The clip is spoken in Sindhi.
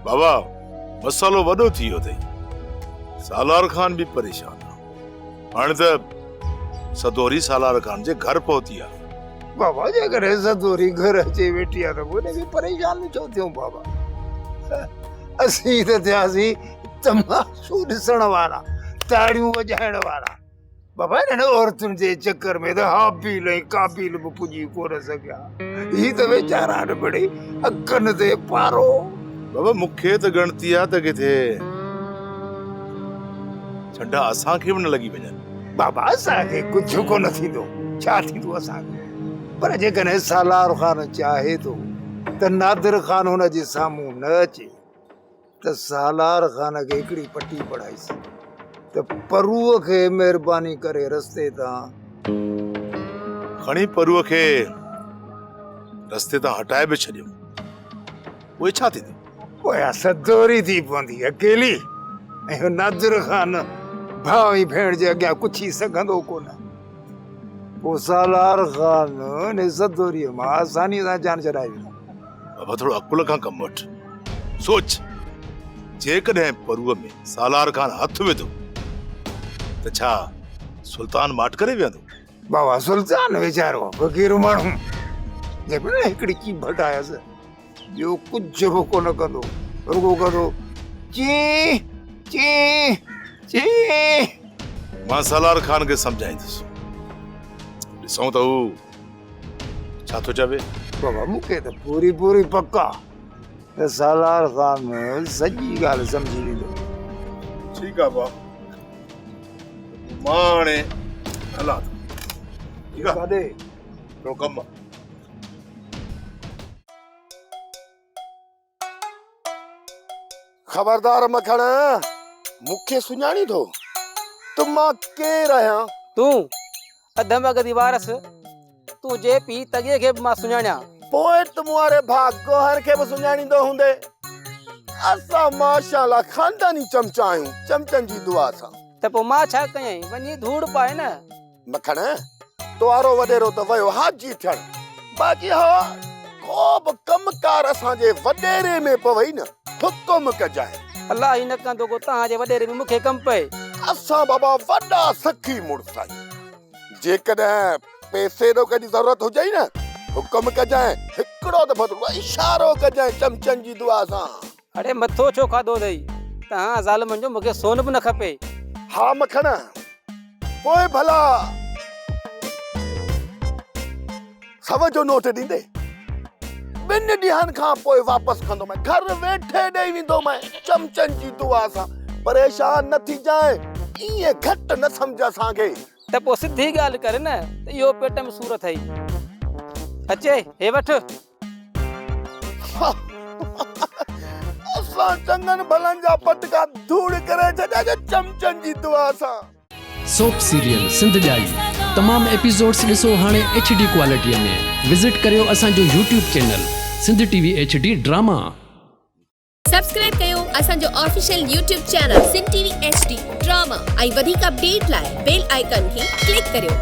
بابا مسئلو وڏو ٿي ويو اٿئي. سالار خان به پريشان آ. هاڻي ته سدوري سالار خان جي گهر پهتي آ. بابا جيڪڏهن سدوري گهر اچي ويٺي آ ته پوء ان کي پريشان ڇو ٿيون بابا. اسين ته ٿياسين تماشو ڏسڻ وارا، تاڙيون وڄائڻ وارا. بابا انهن عورتن جي چڪر ۾ ته هابيل ۽ قابيل به پڄي ڪونه سگهيا. هي ته ويچارا آهن مڙئي اکن تي پارو. بابا مون کي ته ڳڻتي آ ته ڪٿي ڇنڊا اسان کي به نه لڳي وڃن. بابا اسان کي ڪجهه ڪونه ٿيندو. ڇا ٿيندو اسان کي. پر جيڪڏهن سالار خان چاهي ٿو ته نادر خان هن جي سامهون نه اچي. ته سالار خان کي هڪڙي پٽي پڙهائيس ته پروء کي مهرباني ڪري رستي تان. کڻي پروء کي رستي تان هٽائي به ڇڏيم پوء ڇا ٿيندو؟ پوء اها سدوري ٿي پوندي اڪيلي ۽ اهو نادر خان ڀاء ۽ ڀيڻ جي اڳيان ڪڇي سگهندو ڪونه. پوء سالار خان انهي سدوريء مان آسانيء سان جان ڇڏائي ويندو. بابا ٿورو عقل کان ڪم وٺ. سوچ، جيڪڏهن پروء ۾ سالار خان هٿ وڌو ته ڇا سلطان ماٺ ڪري ويهندو؟ بابا سلطان ويچارو فقير ماڻهو، جيڪڏهن هڪڙي چيڀٽ آيس ٻيو ڪجهه به ڪونه ڪندو، رڳو ڪندو چين چين چين. مان سالار خان کي سمجهائيندس، ڏسون ته هو ڇا ٿو چوي؟ بابا مون کي ته پوري پوري پڪ آ ته سالار خان سڄي ڳالهه سمجهي ويندو. ٺيڪ آ ڀاء مان هاڻي هلان ٿو. ٺيڪ آ ڪاڏي؟ ٿورو ڪم آ. خبردار مکڻ، مون کي سڃاڻين ٿو ته مان ڪير آهيان؟ تون اڌ مغزي وارث، تنهنجي پيء تڳي کي به مان سڃاڻيان. پوء ته مون واري ڀاء گوهر کي به سڃاڻيندو هوندين. اسان ماشاء الله خانداني چمچا آهيون، چمچن جي دعا سان. ته پوء مان ڇا ڪيائين؟ وڃي ڌوڙ پاء نه. مکڻ، توارو وڏيرو ته ويو حاجي ٿيڻ، باقي ها ڪو به ڪم ڪار اسان جي وڏيري ۾ پوي نه حڪم ڪجانء. الله ئي نه ڪندو ڪو توهان جي وڏيري ۾ مون کي ڪم پئي. اسان بابا وڏا سخي مڙس آهيون، جيڪڏهن پئسي روڪ جي ضرورت هجئي نه حڪم ڪجانء، هڪڙو دفعو ته رڳو اشارو ڪجانء چمچن جي دعا سان. اڙي مٿو ڇو کاڌو اٿئي، توهان ظالمن جو مون کي سون به نه کپي. ها مکڻ، پوء ڀلا سو جو نوٽ ڏيندي؟ ٻن ڏينهن کان پوء واپس ڪندومانء، گهر ويٺي ڏئي ويندومانء، چمچن جي دعا سان پريشان نه ٿيجانء، ائين گهٽ نه سمجهه اسان کي. ته پوء سڌي ڳالهه ڪر نه ته اهو پيٽ ۾ سور اٿئي. اچي، هي وٺ. اسان چڱن ڀلن جا پٽڪا ڌوڙ ڪري ڇڏيا جو چمچن جي دعا سان. سوپ سيريل سنڌ ڄائي تمام ايپيسوڊس ڏسو هاڻي ايڇ ڊي ڪوالٽي ۾ وزٽ ڪريو اسان جو YouTube channel Sindh T V H D drama. Subscribe ڪيو اسان جو official YouTube channel Sindh T V H D drama ۽ وڌيڪ اپڊيٽ لاء بيل آئيڪان کي ڪلڪ ڪريو.